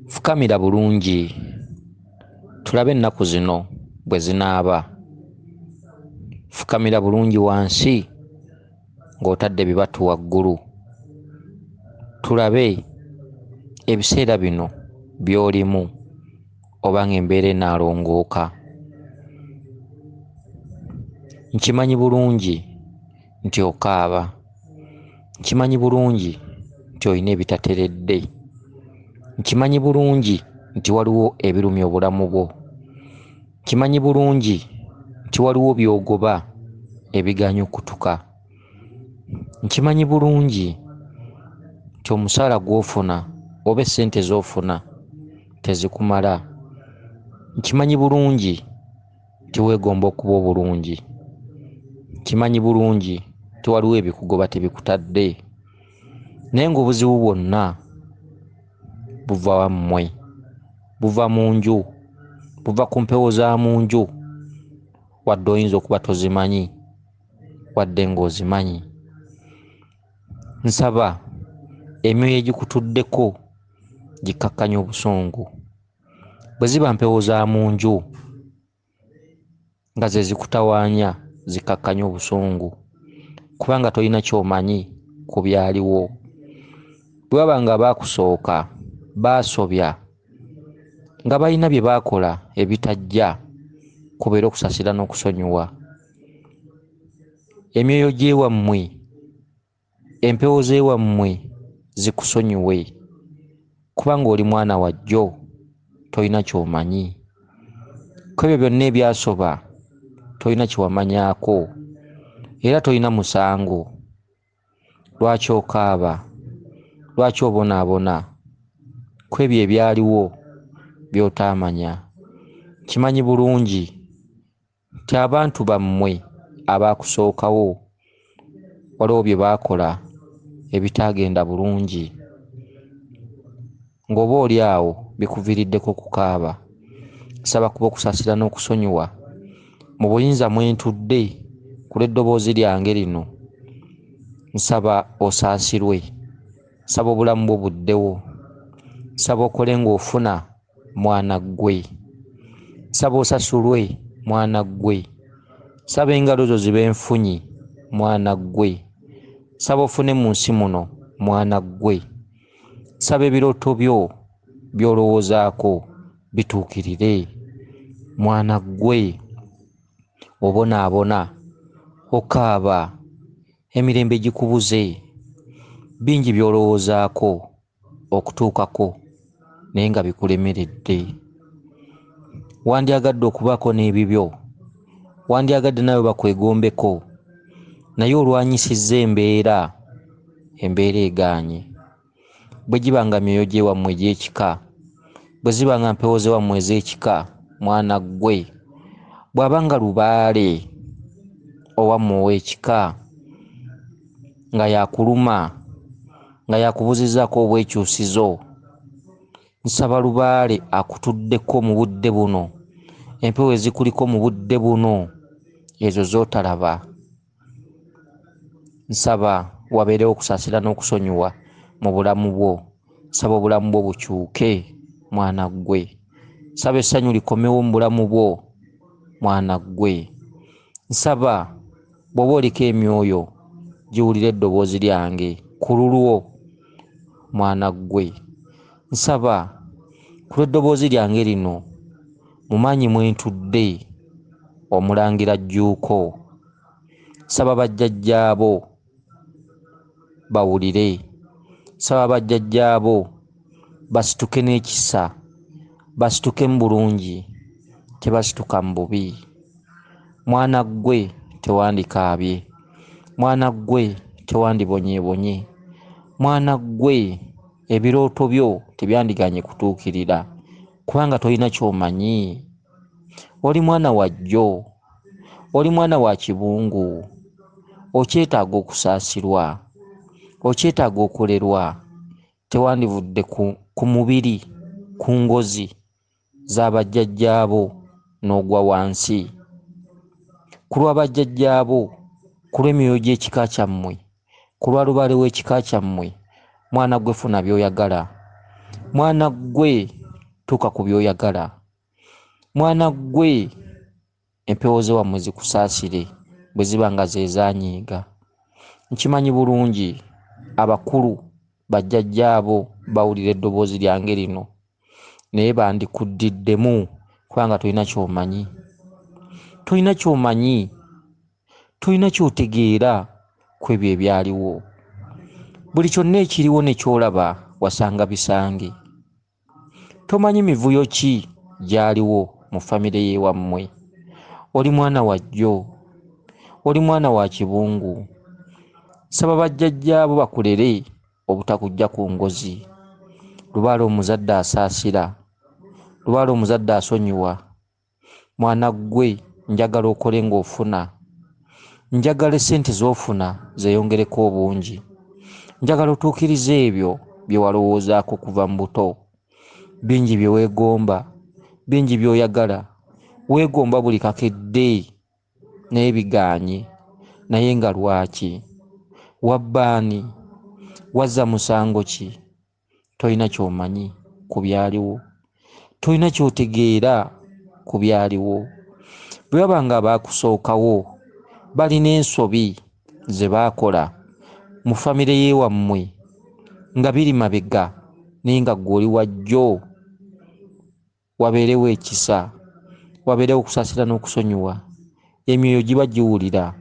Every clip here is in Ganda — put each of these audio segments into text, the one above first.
Fukamira bulungi tulabe ennaku zino bwe zinaaba. Fukamira bulungi wansi ng'otadde ebibatu waggulu, tulabe ebiseera bino by'olimu oba ng'embeera enaalongooka. Nkimanyi bulungi nti okaaba, nkimanyi bulungi nti olina ebitateredde, nkimanyi bulungi nti waliwo ebirumya obulamu bwo, nkimanyi bulungi nti waliwo by'ogoba ebigaanye okutuka, nkimanyi bulungi nti omusaala gw'ofuna oba essente z'ofuna tezikumala, nkimanyi bulungi nti weegomba okuba obulungi, nkimanyi bulungi nti waliwo ebikugoba tebikutadde, naye ng'obuzibu bwonna buva wammwe, buva mu nju, buva ku mpewo za mu nju, wadde oyinza okuba tozimanyi wadde ng'ozimanyi. Nsaba emyoyo egikutuddeko gikkakkanye obusungu. Bwe ziba mpewo za mu nju nga ze zikutawaanya, zikkakkanye obusungu, kubanga tolina ky'omanyi ku byaliwo. Bwe baba nga baakusooka baasobya nga balina bye baakola ebitajja, kubeera okusaasira n'okusonyiwa. Emyoyo gy'ewammwe, empewo z'ewammwe zikusonyiwe, kubanga oli mwana wa jjo, tolina ky'omanyi. Ku ebyo byonna ebyasoba tolina kye wamanyaako era tolina musango. Lwaki okaaba? Lwaki obonaabona ku ebyo ebyaliwo by'otaamanya? Nkimanyi bulungi nti abantu bammwe abaakusookawo waliwo bye baakola ebitaagenda bulungi, ng'oba oli awo bikuviiriddeko okukaaba. Nsaba kuba okusaasira n'okusonyiwa mu buyinza mwe ntudde ku lw'eddoboozi lyange lino. Nsaba osaasirwe, nsaba obulamu bwo buddewo, nsaba okole ng'ofuna mwana ggwe, nsaba osasulwe mwana ggwe, nsaba engalo zo zibe nfunyi mwana ggwe, nsaba ofune mu nsi muno mwana ggwe, nsaba ebirooto byo by'olowoozaako bituukirire mwana ggwe. Obonaabona, okaaba, emirembe gikubuze, bingi by'olowoozaako okutuukako naye nga bikulemeredde. Wandyagadde okubaako n'ebibyo, wandyagadde naawe bakwegombeko, naye olwanyisizza embeera, embeera egaanye. Bwe giba nga myoyo gy'ewammwe egy'ekika, bwe ziba nga mpewo z'ewammwe ez'ekika, mwana ggwe, bw'aba nga lubaale owammwe ow'ekika nga yakuluma, nga yakubuzizzaako obwekyusizo, nsaba lubaale akutuddeko mu budde buno, empewo ezikuliko mu budde buno ezo z'otalaba. Nsaba wabeerewo okusaasira n'okusonyiwa mu bulamu bwo. Nsaba obulamu bwo bukyuke mwana ggwe. Nsaba essanyu likomewo mu bulamu bwo mwana ggwe. Nsaba bw'oba oliko emyoyo giwulira eddoboozi lyange ku lulwo mwana ggwe. Nsaba ku lw'eddoboozi lyange lino mu maanyi mwe ntudde omulangira Jjuuko, nsaba bajjajjaabo bawulire, nsaba bajjajjaabo basituke n'ekisa, basituke mu bulungi, tebasituka mu bubi. Mwana ggwe tewandikaabye, mwana ggwe tewandibonyeebonye, mwana ggwe ebirooto byo tebyandigaanye kutuukirira, kubanga tolina ky'omanyi. Oli mwana wa jjo, oli mwana wa kibungu, okyetaaga okusaasirwa, okyetaaga okulerwa. Tewandivudde ku mubiri, ku ngozi za bajjajjaabo n'ogwa wansi. Ku lwa bajjajjaabo, ku lw'emyoyo gy'ekika kyammwe, ku lwa lubaale w'ekika kyammwe, mwana ggwe funa by'oyagala. Mwana ggwe tuuka ku by'oyagala. Mwana ggwe empewo ze wammwe zikusaasire bwe ziba nga ze zaanyiiga. Nkimanyi bulungi abakulu bajjajjaabo bawulira eddoboozi lyange lino, naye bandikuddiddemu kubanga tolina ky'omanyi. Tolina ky'omanyi, tolina ky'otegeera ku ebyo ebyaliwo. Buli kyonna ekiriwo ne ky'olaba wasanga bisange. Tomanyi mivuyo ki gy'aliwo mu famire y'ewammwe. Oli mwana wa jjo, oli mwana wa kibungu. Saba bajjajjaabo bakulere obutakujja ku ngozi. Lubaale omuzadde asaasira, lubaale omuzadde asonyiwa. Mwana ggwe njagala okole ng'ofuna. Njagala essente z'ofuna zeeyongereko obungi. Njagala otuukirize ebyo bye walowoozaako okuva mu buto. Bingi bye weegomba, bingi by'oyagala. Weegomba buli kakedde naye bigaanye. Naye nga lwaki? Wabba ani? Wazza musango ki? Tolina ky'omanyi ku byaliwo. Tolina ky'otegeera ku byaliwo. Bwe baba nga abaakusookawo balina ensobi ze baakola mu famire y'ewammwe nga biri mabega naye nga ggwe oli wa jjo, wabeerewo ekisa, wabeerewo okusaasira n'okusonyiwa. Emyoyo giba giwulira,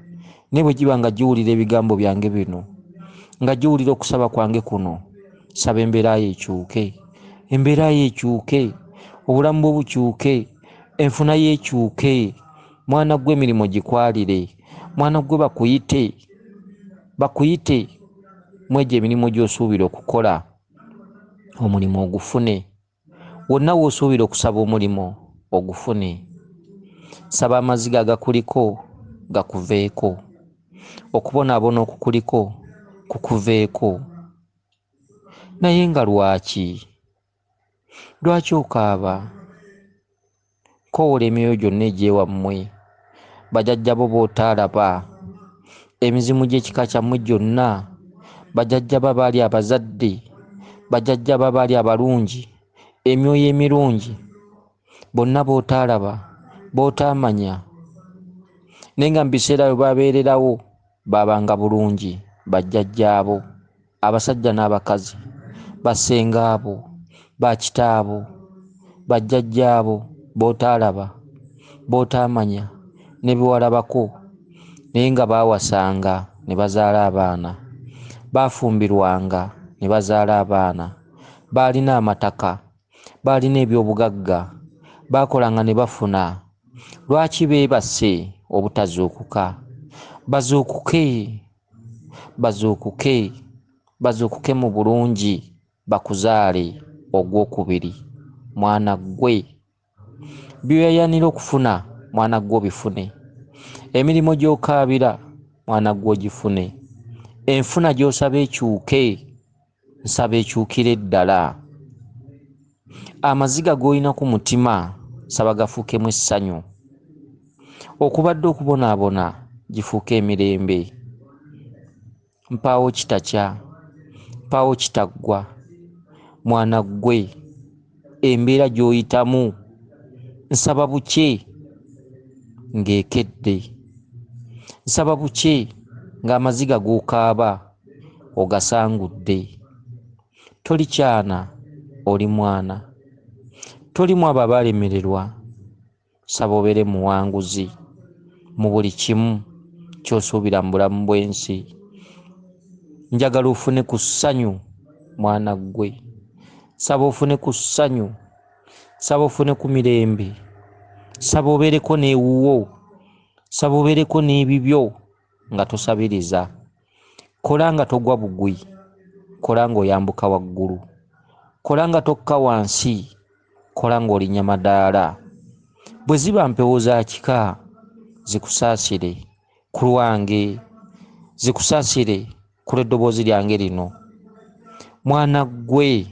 naye bwe giba nga giwulira ebigambo byange bino, nga giwulira okusaba kwange kuno, saba embeera yo ekyuke, embeera yo ekyuke, obulamu bwo bukyuke, enfuna yo ekyuke. Mwana ggwe emirimu gikwalire, mwana ggwe bakuyite, bakuyite mu egyo emirimu gy'osuubira okukola, omulimu ogufune. Wonna w'osuubira okusaba omulimu ogufune. Saba amaziga agakuliko gakuveeko, okubonaabona okukuliko kukuveeko. Naye nga lwaki? Lwaki okaaba? Koowoola emyoyo gyonna egy'ewammwe, bajjajja bo b'otaalaba, emizimu gy'ekika kyammwe gyonna, bajjajja bo abaali abazadde, bajjajja bo abaali abalungi, emyoyo emirungi, bonna b'otaalaba, b'otaamanya, naye nga mu biseera bwe babeererawo baabanga bulungi bajjajjaabo, abasajja n'abakazi, bassengaabo, bakitaabo, bajjajjaabo b'otaalaba, b'otaamanya ne be walabako, naye nga baawasanga ne bazaala abaana, baafumbirwanga ne bazaala abaana, baalina amataka, baalina ebyobugagga, baakolanga ne bafuna. Lwaki beebase obutazuukuka? Bazuukuke, bazuukuke, bazuukuke mu bulungi, bakuzaale ogwokubiri. Mwana ggwe, by'oyayaanira okufuna, mwana ggwe obifune. Emirimu gy'okaabira, mwana ggwe ogifune. Enfuna gy'osaba ekyuke, nsaba ekyukire ddala. Amaziga g'olina ku mutima nsaba gafuukemu essanyu. Okubadde okubonaabona gifuuke emirembe. Mpaawo kitakya, mpaawo kitaggwa. Mwana ggwe, embeera gy'oyitamu nsaba bukye ng'ekedde. Nsaba bukye ng'amaziga g'okaaba ogasangudde. Toli kyana, oli mwana. Toli mu abo abaalemererwa, saba obeere muwanguzi mu buli kimu ky'osuubira mu bulamu bw'ensi. Njagala ofune ku ssanyu, mwana ggwe. Saba ofune ku ssanyu, saba ofune ku mirembe, saba obeereko n'ewuwo, saba obeereko n'ebibyo nga tosabiriza. Kola nga togwa bugwi, kola ng'oyambuka waggulu, kola nga tokka wansi, kola ng'olinnya madaala. Bwe ziba mpewo za kika, zikusaasire ku lwange, zikusaasire ku lw'eddoboozi lyange lino. Mwana ggwe,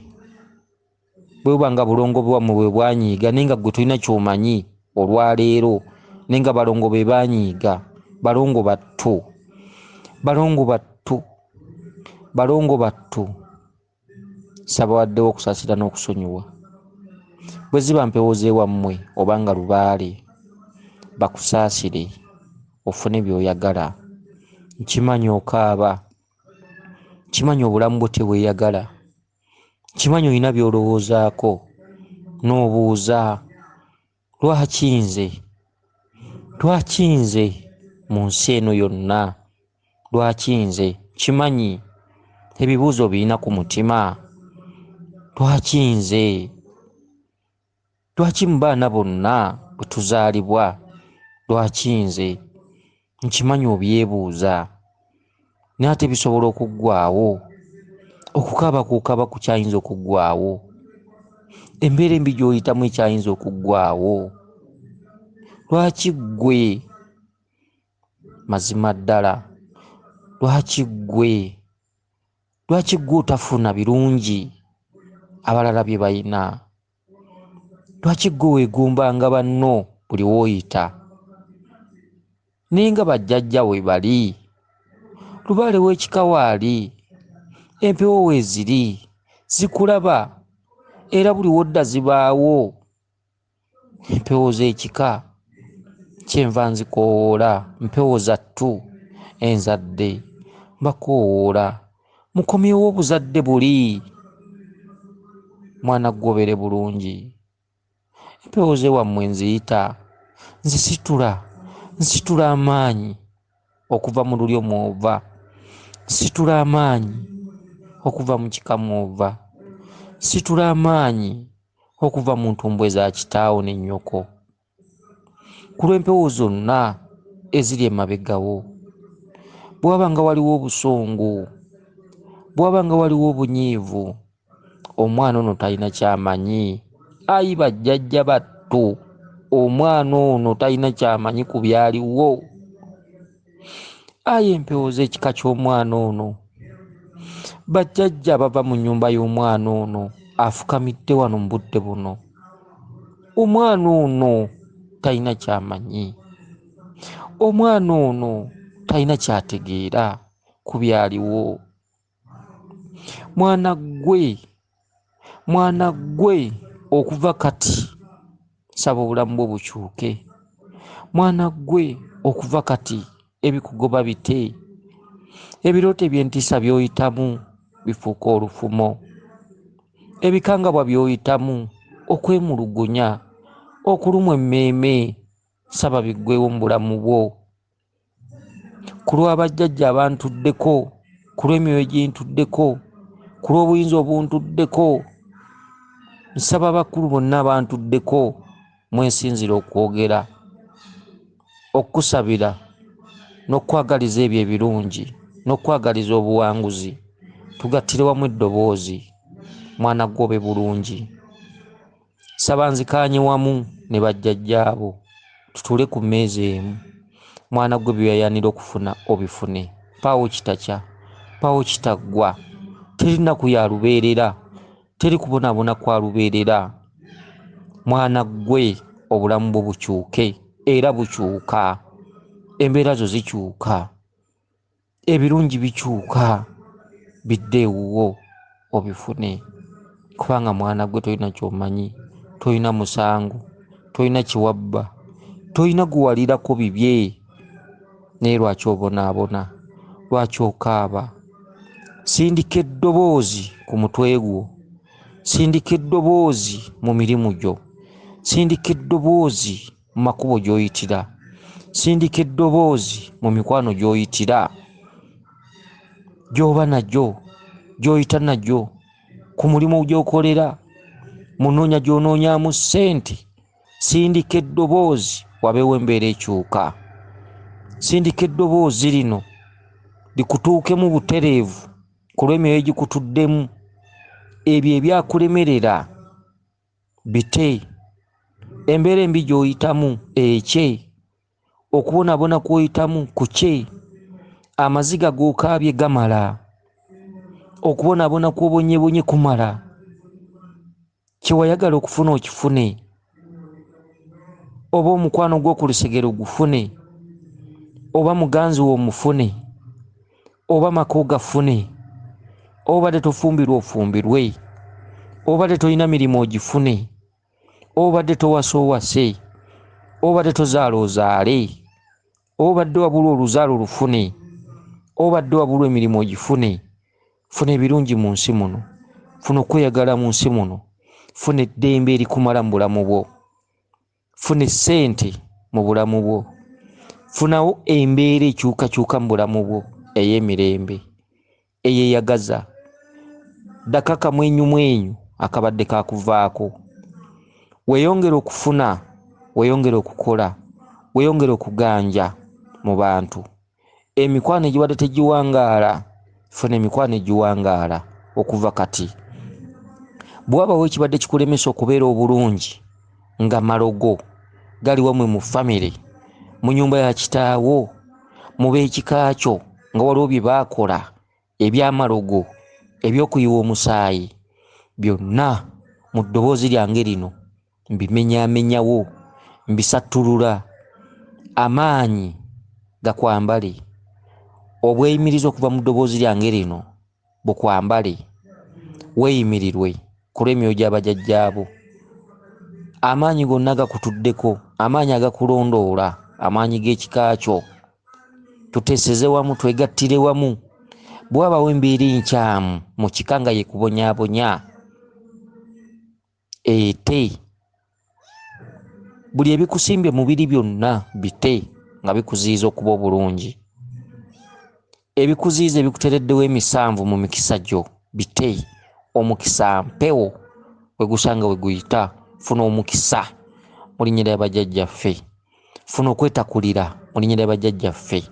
bwe buba nga bulongo bwammwe bwe bwanyiiga, naye nga ggwe tolina ky'omanyi olwaleero, naye nga balongo be baanyiiga, balongo battu, balongo battu, balongo battu. Nsaba waddewo okusaasira n'okusonyiwa. Bwe ziba mpewo z'ewammwe oba nga lubaale, bakusaasire ofune by'oyagala. Nkimanyi okaaba, nkimanyi obulamu bwo teweeyagala, nkimanyi olina by'olowoozaako n'obuuza, lwaki nze? Lwaki nze mu nsi eno yonna? Lwaki nze? Nkimanyi ebibuuzo obirina ku mutima. Lwaki nze? Lwaki mu baana bonna bwe tuzaalibwa, lwaki nze? Nkimanyi obyebuuza, naye ate bisobola okuggwaawo. Okukaaba kw'okaaba kukyayinza okuggwaawo. Embeera embi gy'oyitamu ekyayinza okuggwaawo. Lwaki ggwe? Mazima ddala, lwaki ggwe? Lwaki ggwe otafuna birungi abalala bye balina? Lwaki ggwe weegombanga banno buli w'oyita? Naye nga bajjajja we bali, lubaale w'ekika waali, empewo weeziri, zikulaba era buli w'odda zibaawo. Empewo z'ekika kyenva nzikoowoola, mpewo za ttu enzadde mbakoowoola mukomyewo obuzadde buli, mwana ggwe obeere bulungi. Empewo z'ewammwe nziyita, nzisitula, nsitula amaanyi okuva mu lulyo mw'ova, nsitula amaanyi okuva mu kika mw'ova, nsitula amaanyi okuva mu ntumbwe za kitaawo ne nnyoko, ku lw'empewo zonna eziri emabega wo. Bwe waba nga waliwo obusungu, bwe waba nga waliwo obunyiivu, omwana ono talina ky'amanyi. Ayi bajjajja battu, omwana ono talina ky'amanyi ku byaliwo. Ayi empewo z'ekika ky'omwana ono, bajjajja abava mu nnyumba y'omwana ono afukamidde wano mu budde buno, omwana ono talina ky'amanyi, omwana ono talina ky'ategeera ku byaliwo. Mwana ggwe, mwana ggwe okuva kati nsaba obulamu bwo bukyuke. Mwana ggwe okuva kati ebikugoba bite, ebirooto eby'entiisa by'oyitamu bifuuke olufumo, ebikangabwa by'oyitamu, okwemulugunya, okulumwa emmeeme nsaba biggweewo mu bulamu bwo. Ku lwa bajjajja abantuddeko, ku lw'emyoyo egintuddeko, ku lw'obuyinza obuntuddeko, nsaba abakulu bonna abantuddeko mwe nsinziira okwogera, okukusabira n'okukwagaliza ebyo ebirungi n'okukwagaliza obuwanguzi. Tugattire wamu eddoboozi, mwana ggwe obe bulungi. Nsaba nzikaanye wamu ne bajjajjaabo tutuule ku mmeeza emu, mwana ggwe by'oyayaanira okufuna obifune. Mpaawo kitakya, mpaawo kitaggwa, teri nnaku ya lubeerera, teri kubonaabona kwa lubeerera. Mwana ggwe obulamu bwo bukyuke era bukyuka, embeera zo zikyuka. Ebirungi bikyuka bidde ewuwo obifune, kubanga mwana gwe tolina ky'omanyi, tolina musango, tolina kye wabba, tolina gwe waliirako bibye. Naye lwaki obonaabona? Lwaki okaaba? Sindika eddoboozi ku mutwe gwo, sindika eddoboozi mu mirimu gyo, sindika eddoboozi mu makubo gy'oyitira, sindika eddoboozi mu mikwano gy'oyitira, gy'oba nagyo, gy'oyita nagyo, ku mulimu gy'okolera, mu nnoonya gy'onoonyaamu ssente, sindika eddoboozi wabeewo embeera ekyuka. Sindika eddoboozi lino likutuukemu butereevu ku lw'emyoyo egikutuddemu, ebyo ebyakulemerera bite, embeera embi gy'oyitamu ekye, okubonaabona kw'oyitamu kukye, amaziga g'okaabye gamala, okubonaabona kw'obonyebonye kumala, kye wayagala okufuna okifune, oba omukwano gw'oku lusegere ogufune, oba muganzi wo omufune, oba amaka ogafune, oba obadde tofumbirwa ofumbirwe. Obadde tolina mirimu ogifune, obadde towasa owase, obadde tozaala ozaale, obadde wabulwa oluzaalo olufune, obadde wabulwa emirimu ogifune. Funa ebirungi mu nsi muno, funa okweyagala mu nsi muno, funa eddembe erikumala mu bulamu bwo, funa essente mu bulamu bwo, funawo embeera ekyukakyuka mu bulamu bwo ey'emirembe eyeyagaza. Ddako akamwenyumwenyu akabadde kakuvaako. Weeyongere okufuna, weeyongere okukola, weeyongere okuganja mu bantu. Emikwano egibadde tegiwangaala, funa emikwano egiwangaala okuva kati. Bwe wabawo ekibadde kikulemesa okubeera obulungi nga malogo gali wammwe mu famire, mu nnyumba ya kitaawo, mu b'ekika kyo, nga waliwo bye baakola ebyamalogo, ebyokuyiwa omusaayi, byonna mu ddoboozi lyange lino mbimenyaamenyawo, mbisattulula. Amaanyi gakwambale, obweyimiriza okuva mu ddoboozi lyange lino bukwambale, weeyimirirwe ku lw'emyoyo gy'abajjajjaabo. Amaanyi gonna gakutuddeko, amaanyi agakulondoola, amaanyi g'ekika kyo. Tuteeseze wamu, twegattire wamu. Bwe wabawo embeera enkyamu mu kika nga yeekubonyaabonya, ete buli ebikusimbye mubiri byonna bite nga bikuziyiza okuba obulungi. Ebikuziyiza ebikuteereddewo emisanvu mu mikisa gyo bite. Omukisa mpewo we gusanga we guyita. Funa omukisa mu linnya lya bajjajjaffe. Funa okwetakulira mu linnya lya bajjajjaffe.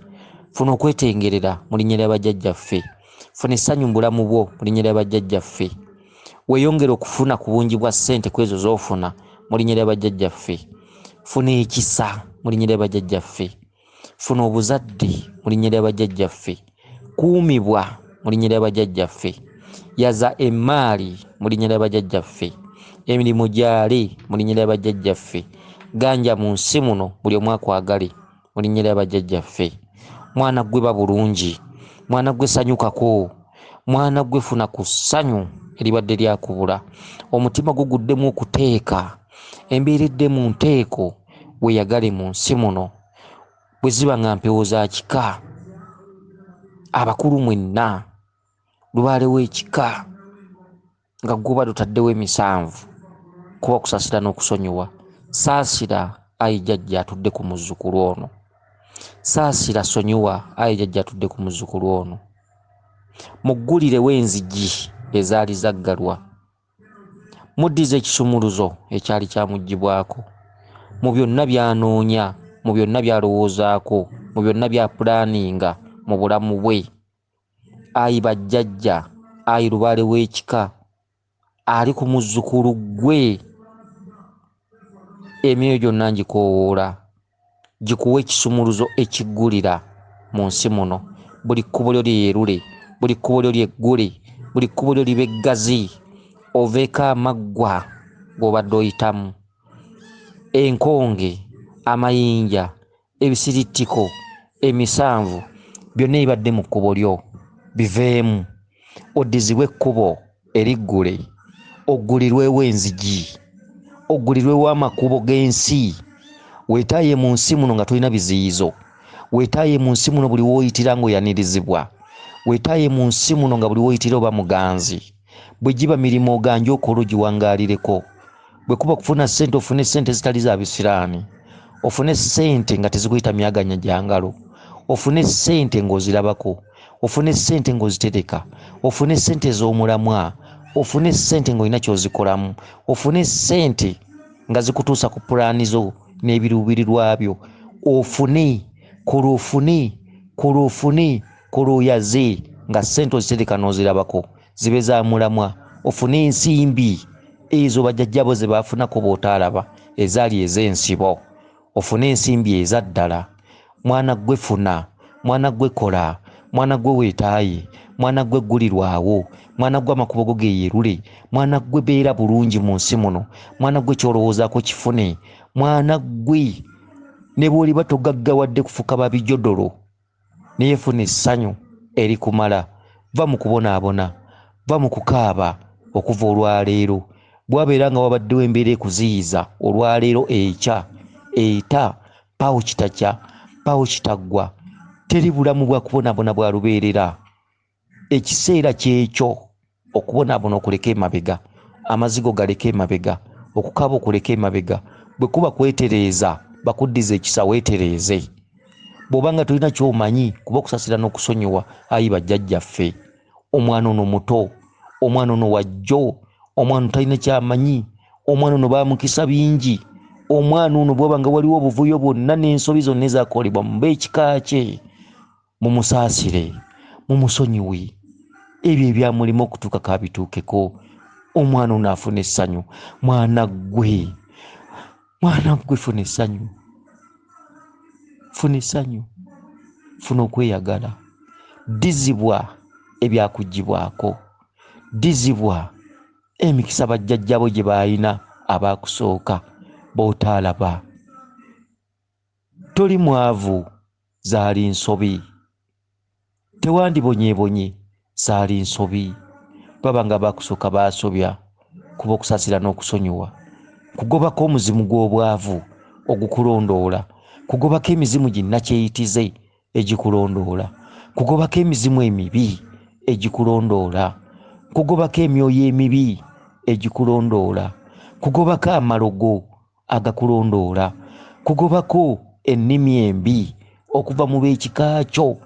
Funa okwetengerera mu linnya lya bajjajjaffe. Funa essanyu mu bulamu bwo mu linnya lya bajjajjaffe. Weeyongere okufuna ku bungi bwa ssente ku ezo z'ofuna mu linnya lya bajjajjaffe. Funa ekisa mu linnya lya bajjajjaffe. Funa obuzadde mu linnya lya bajjajjaffe. Kuumibwa mu linnya lya bajjajjaffe. Yaza emmaali mu linnya lya bajjajjaffe. Emirimu gyale mu linnya lya bajjajjaffe. Ganja mu nsi muno buli omu akwagale mu linnya lya bajjajjaffe. Mwana ggwe ba bulungi, mwana ggwe sanyukako, mwana ggwe funa ku ssanyu eribadde lyakubula. Omutima gwo guddemu okuteeka, embeera edde mu nteeko, weeyagale mu nsi muno. Bwe ziba nga mpewo za kika, abakulu mwenna, lubaale w'ekika nga ggwe obadde otaddewo emisanvu kuba okusaasira n'okusonyiwa. Saasira ayi jjajja atudde ku muzzukulu ono. Saasira sonyiwa ayi jjajja atudde ku muzzukulu ono. Muggulirewo enzigi ezaali zaggalwa. Muddize ekisumuluzo ekyali kyamuggyibwako. Mu byonna by'anoonya, mu byonna by'alowoozaako, mu byonna by'apulaaninga mu bulamu bwe. Ayi bajjajja, ayi lubaale w'ekika, ali ku muzzukulu ggwe. Emyoyo gyonna ngikoowoola gikuwe ekisumuluzo ekiggulira mu nsi muno. Buli kkubo lyo lyeyerule, buli kkubo lyo lyeggule, buli kkubo lyo libe ggazi, oveeko amaggwa g'obadde oyitamu, enkonge, amayinja, ebisirittiko, emisanvu, byonna ebibadde mu kkubo lyo biveemu, oddizibwe ekkubo eriggule, oggulirwewo enzigi, oggulirwewo amakubo g'ensi. Weetaaye mu nsi muno nga tolina biziyizo. Weetaaye mu nsi muno buli w'oyitira ng'oyanirizibwa. Weetaaye mu nsi muno nga buli w'oyitira oba muganzi. Bwe giba mirimu oganje okola ogiwangaalireko. Bwe kuba kufuna ssente ofune ssente ezitali za bisiraani. Ofune ssente nga tezikuyita myaganya gya ngalo. Ofune ssente ng'ozirabako. Ofune ssente ng'ozitereka. Ofune ssente ez'omulamwa. Ofune ssente ng'olina ky'ozikolamu. Ofune ssente nga zikutuusa ku pulaani zo n'ebiruubirirwa byo. Ofune, kola ofune, kola ofune, kola oyaze nga ssente ozitereka n'ozirabako zibe za mulamwa. Ofune ensimbi ezo bajjajjaabo ze baafunako b'otaalaba ezaali ez'ensibo. Ofune ensimbi eza ddala. Mwana ggwe funa, mwana ggwe kola, mwana ggwe weetaaye, mwana ggwe ggulirwawo, mwana ggwe amakubo go geeyerule, mwana ggwe beera bulungi mu nsi muno, mwana ggwe ky'olowoozaako kifune, mwana ggwe ne bw'oliba togaggawadde kufuka babijodolo, naye funa essanyu erikumala. Va mu kubonaabona, va mu kukaaba, Okuva olwaleero bwabeera nga wabaddewo embeera ekuziyiza olwaleero ekya eta mpaawo kitakya, mpaawo kitaggwa, teri bulamu bwa kubonaabona bwa lubeerera. Ekiseera kyekyo okubonaabona okuleka emabega, amazigo galeke emabega, okukaaba okuleka emabega. Bwe kuba kwetereeza bakuddiza ekisa weetereeze. Bw'oba nga tolina ky'omanyi kuba okusasira n'okusonyiwa, ayi bajjajjaffe, omwana ono muto, omwana ono wajjo, omwana ono talina kyamanyi, omwana ono baamukisa bingi, omwana ono bw'oba nga waliwo obuvuyo bwonna n'ensobi zonna ezakolebwa mu b'ekika kye, mumusaasire, mumusonyiwe, ebyo ebyamulema okutuuka kabituukeko, omwana ono afuna essanyu. Mwana ggwe, mwana ggwe funa essanyu, funa essanyu, funa okweyagala, ddizibwa ebyakuggyibwako, ddizibwa emikisa bajjajjabo gye baalina abaakusooka b'otaalaba. Toli mwavu, zaali nsobi, tewandibonyeebonye, zaali nsobi. Baba nga baakusooka baasobya, kuba okusaasira n'okusonyiwa kugobako omuzimu gw'obwavu ogukulondoola, kugobako emizimu ginnakyeyitize egikulondoola, kugobako emizimu emibi egikulondoola, kugobako emyoyo emibi egikulondoola, kugobako amalogo agakulondoola, kugobako ennimi embi okuva mu b'ekika kyo,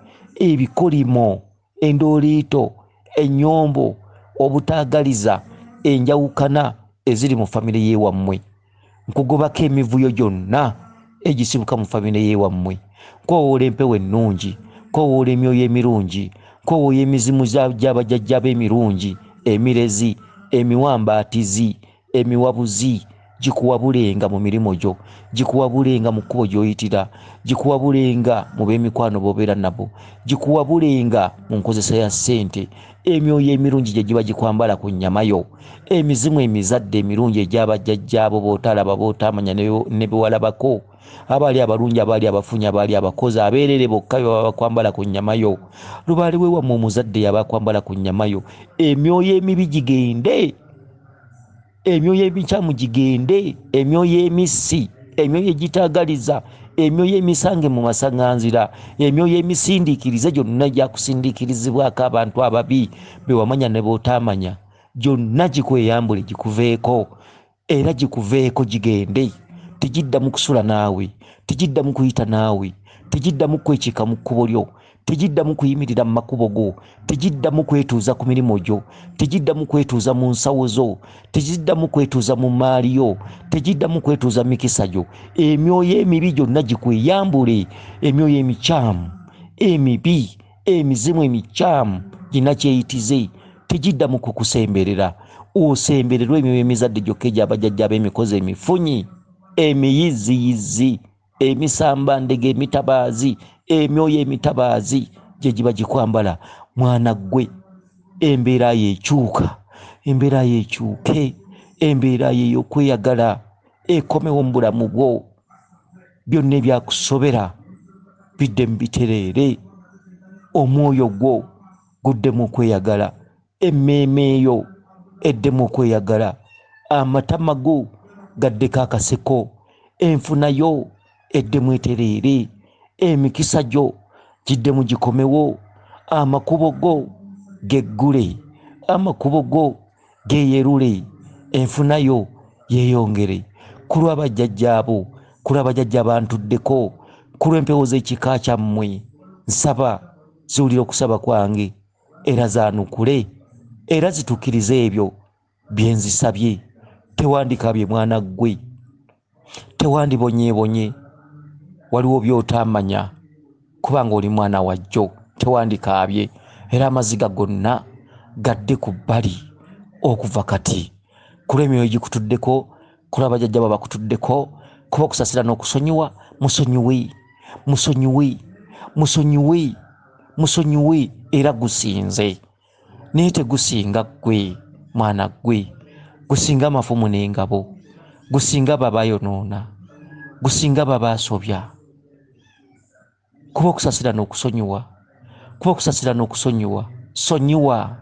ebikolimo, endooliito, ennyombo, obutaagaliza, enjawukana eziri mu famire y'ewammwe. Nkugobako emivuyo gyonna egisibuka mu famire y'ewammwe. Nkoowoola empewo ennungi, nkoowoola emyoyo emirungi, nkoowoola emizimu gy'abajjajja be emirungi, emirezi, emiwambaatizi, emiwabuzi, gikuwabulenga mu mirimu gyo, gikuwabulenga mu kkubo gy'oyitira, gikuwabulenga mu b'emikwano b'obeera nabo, gikuwabulenga mu nkozesa ya ssente. Emyoyo emirungi gye giba gikwambala ku nnyama yo, emizimu emizadde emirungi egy'abajjajjaabo b'otalaba, b'otamanya ne be walabako, abaali abalungi, abaali abafunyi, abaali abakozi, abeerere bokka be baba bakwambala ku nnyama yo. Lubaale we wammwe omuzadde yaba akwambala ku nnyama yo. Emyoyo emibi gigende, emyoyo emikyamu gigende, emyoyo emissi, emyoyo egitaagaliza, emyoyo emisange mu masaŋŋanzira, emyoyo emisindiikirize gyonna egyakusindiikirizibwako abantu ababi be wamanya ne b'otaamanya, gyonna gikweyambule gikuveeko, era gikuveeko gigende. Tegiddamu kusula naawe, tegiddamu kuyita naawe, tegiddamu kwekiika mu kkubo lyo, tegiddamu kuyimirira mu makubo go, tegiddamu kwetuuza ku mirimu gyo, tegiddamu kwetuuza mu nsawo zo, tegiddamu kwetuuza mu mmaali yo, tegiddamu kwetuuza mikisa gyo. Emyoyo emibi gyonna gikweyambule, emyoyo emikyamu, emibi, emizimu emikyamu ginnakyeyitize, tegiddamu kukusemberera. Osembererwe emyoyo emizadde gyokka egy'abajjajja b'emikozi emifunyi, emiyiziyizi, emisambandege, emitabaazi, emyoyo emitabaazi gye giba gikwambala. Mwana ggwe, embeera yo ekyuka, embeera yo ekyuke, embeera yo ey'okweyagala ekomewo mu bulamu bwo. Byonna ebyakusobera biddemu bitereere, omwoyo gwo guddemu okweyagala, emmeeme yo eddemu okweyagala, amatama go gaddeko akaseko, enfuna yo eddemu etereere, emikisa gyo giddemu gikomewo, amakubo go geggule, amakubo go geeyerule, enfuna yo yeeyongere. Ku lw'abajjajjaabo, ku lw'abajjajja abantuddeko, ku lw'empewo z'ekika kyammwe, nsaba ziwulire okusaba kwange, era zaanukule, era zituukirize ebyo bye nzisabye. Tewandikaabye mwana ggwe, tewandibonyeebonye, waliwo by'otaamanya kubanga oli mwana wa jjo, tewandikaabye, era amaziga gonna gadde ku bbali okuva kati. Ku lw'emyoyo egikutuddeko, ku lw'abajjajja bo abakutuddeko, kuba okusasira n'okusonyiwa, musonyiwe, musonyiwe, musonyiwe, musonyiwe, era gusinze. Naye tegusinga ggwe, mwana ggwe, gusinga amafumu n'engabo, gusinga abo abayonoona, gusinga abo abaasobya. Kuba okusasira n'okusonyiwa, kuba okusasira n'okusonyiwa. Sonyiwa,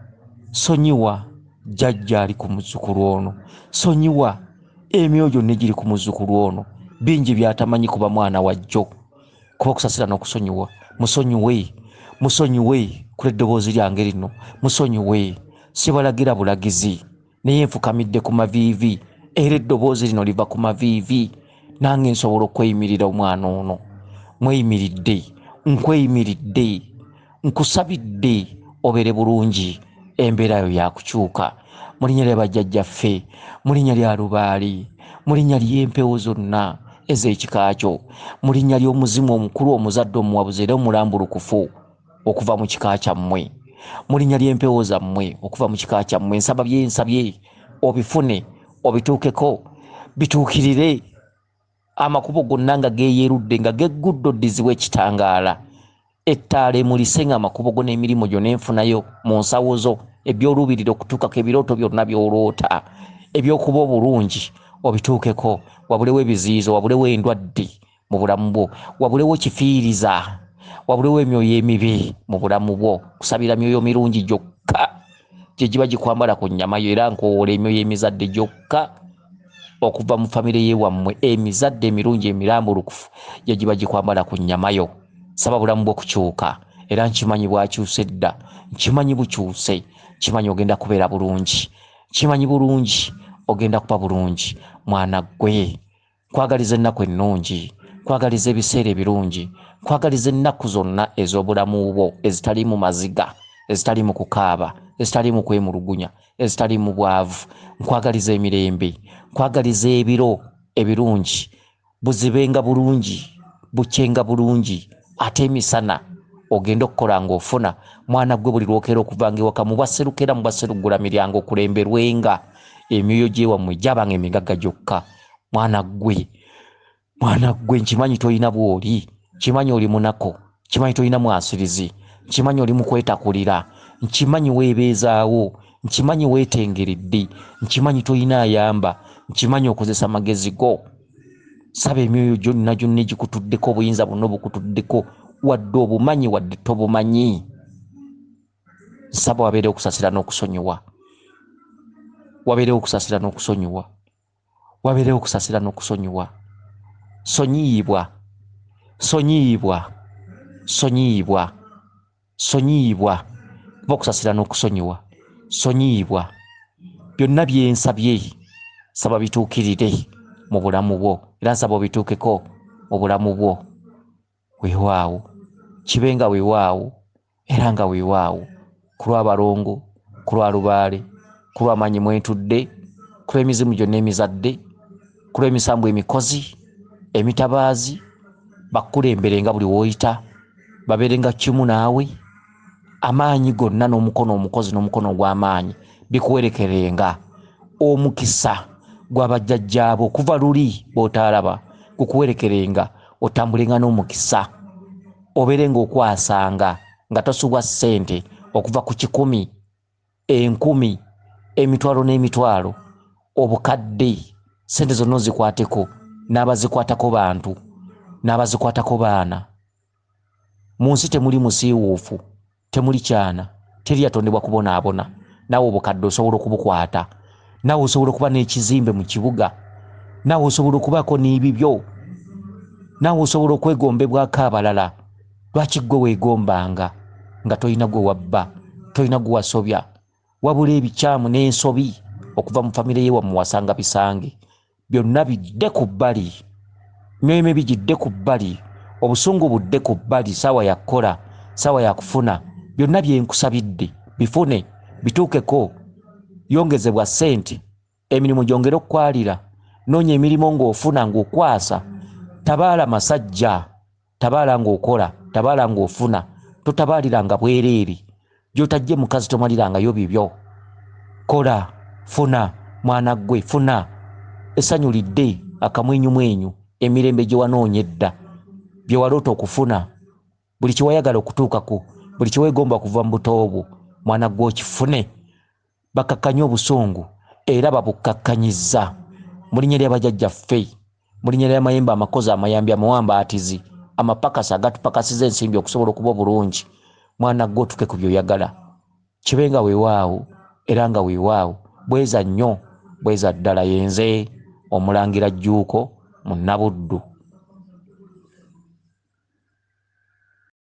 sonyiwa, Jjajja ali ku muzzukulu ono, sonyiwa emyoyo gyonna egiri ku muzzukulu ono, bingi by'atamanyi kuba mwana wa jjo. Kuba okusasira n'okusonyiwa. Musonyiwe, musonyiwe ku lw'eddoboozi lyange lino, musonyiwe. Sibalagira bulagizi, naye nfukamidde ku maviivi, era eddoboozi lino liva ku maviivi. Nange nsobola okweyimirira omwana ono. Mweyimiridde, nkweyimiridde, nkusabidde obeere bulungi, embeera yo yakukyuka. Mu linnya lya bajjajjaffe, mu linnya lya Lubaale, mu linnya ly'empewo zonna ez'ekika kyo, mu linnya ly'omuzimu omukulu omuzadde omuwabuzi era omulambulukufu okuva mu kika kyammwe, mu linnya ly'empewo zammwe okuva mu kika kyammwe, nsaba bye nsabye obifune, obituukeko, bituukirire. Amakubo gonna nga geeyerudde, nga geggudde oddizibwa ekitangaala. Ettaala emulise nga amakubo go n'emirimu gyo n'enfunayo mu nsawo zo, eby'oluubirira okutuukako, ebirooto byonna by'oloota, eby'okuba obulungi obituukeko. Wabulewo ebiziyizo, wabulewo endwadde mu bulamu bwo, wabulewo kifiiriza, wabulewo emyoyo emibi mu bulamu bwo. Kusabira myoyo mirungi gyokka gye giba gikwambala ku nnyama yo, era nkowoola emyoyo emizadde gyokka okuva mu famire y'ewammwe, emizadde emirungi emirambulukufu gye giba gikwambala ku nnyama yo. Saba bulamu bwo kukyuka, era nkimanyi bwakyuse dda, nkimanyi bukyuse, nkimanyi ogenda kubeera bulungi, nkimanyi bulungi ogenda kuba bulungi. Mwana ggwe, nkwagaliza ennaku ennungi, nkwagaliza ebiseera ebirungi, nkwagaliza ennaku zonna ez'obulamu bwo ezitaliimu maziga, ezitaliimu kukaaba, ezitaliimu kwemulugunya, ezitaliimu bwavu. Nkwagaliza emirembe, nkwagaliza ebiro ebirungi, buzibenga bulungi, bukyenga bulungi, ate emisana ogenda okukola ng'ofuna. Mwana ggwe, buli lwokera okuvanga ewaka mu bwasserukera mu bwasseruggula miryango, okulemberwenga emyoyo gy'ewammwe gyabanga emigagga gyokka. Mwana ggwe, mwana ggwe, nkimanyi tolina bw'oli, nkimanyi oli munako, nkimanyi tolina mwasirizi, nkimanyi oli mu kwetakulira, nkimanyi weebeezaawo, nkimanyi weetengeredde, nkimanyi tolina ayamba, nkimanyi okozesa magezi go. Saba emyoyo gyonna gyonna egikutuddeko, obuyinza bwonna obukutuddeko, wadde obumanyi wadde tobumanyi, nsaba wabeerewo okusasira n'okusonyiwa, wabeerewo okusasira n'okusonyiwa, wabeerewo okusasira n'okusonyiwa. Sonyiyibwa, sonyiyibwa, sonyiyibwa, sonyiyibwa, kuba okusasira n'okusonyiwa. Sonyiyibwa byonna bye nsabye, saba bituukirire mu bulamu bwo, era nsaba obituukeko mu bulamu bwo. Weewaawo, kibe nga weewaawo, era nga weewaawo, ku lw'abalongo, ku lwa Lubaale, ku lw'amaanyi mwentudde, ku lw'emizimu gyonna emizadde, ku lw'emisambu emikozi emitabaazi, bakukulembere nga buli w'oyita, babeerenga kimu naawe. Amaanyi gonna n'omukono omukozi n'omukono ogw'amaanyi bikuwerekerenga. Omukisa gw'abajjajjaabo okuva luli bw'otaalaba gukuwerekerenga, otambulenga n'omukisa, obeere ng'okwasanga nga tosubwa ssente okuva ku 100, 1000, emitwalo n'emitwalo, obukadde, ssente zonna ozikwateko, n'abazikwatako bantu, n'abazikwatako baana. Mu nsi temuli musiiwuufu, temuli kyana, teri yatondebwa kubonaabona. Naawe obukadde osobola okubukwata, naawe osobola okuba n'ekizimbe mu kibuga, naawe osobola okubaako n'ebibyo, naawe osobola okwegombebwako abalala. Lwaki ggwe weegombanga nga tolina gwe wabba, tolina gwe wasobya, wabula ebikyamu n'ensobi okuva mu famire ye wammwe wasanga bisange? Byonna bidde ku bbali, emyoyo emibi gidde ku bbali, obusungu budde ku bbali. Saawa ya kukola, saawa ya kufuna. Byonna bye nkusabidde bifune, bituukeko. Yongezebwa ssente, emirimu gyongere okukwalira, noonya emirimu ng'ofuna, ng'okwasa. Tabaala masajja, tabaala ng'okola, tabaala ng'ofuna, totabaaliranga bwereere. Gy'otajje mukazi tomalirangayo bibyo. Kola, funa, mwana ggwe, funa. Essanyu lidde, akamwenyumwenyu, emirembe gye wanoonya edda, bye waloota okufuna, buli kye wayagala okutuukako, buli kye weegomba okuva mu buto bwo, mwana ggwe okifune. Bakkakkanye obusungu, era babukkakkanyizza mu linnya lya bajjajjaffe, mu linnya ly'amayembe amakozi, amayambi, amawambaatizi, amapakasi agatupakasiza ensimbi okusobola okuba obulungi. Mwana ggwe, otuuke ku by'oyagala. Kibe nga weewaawo, Era nga weewaawo bweza nnyo bweza ddala. Yenze Omulangira Jjuuko Munnabuddu.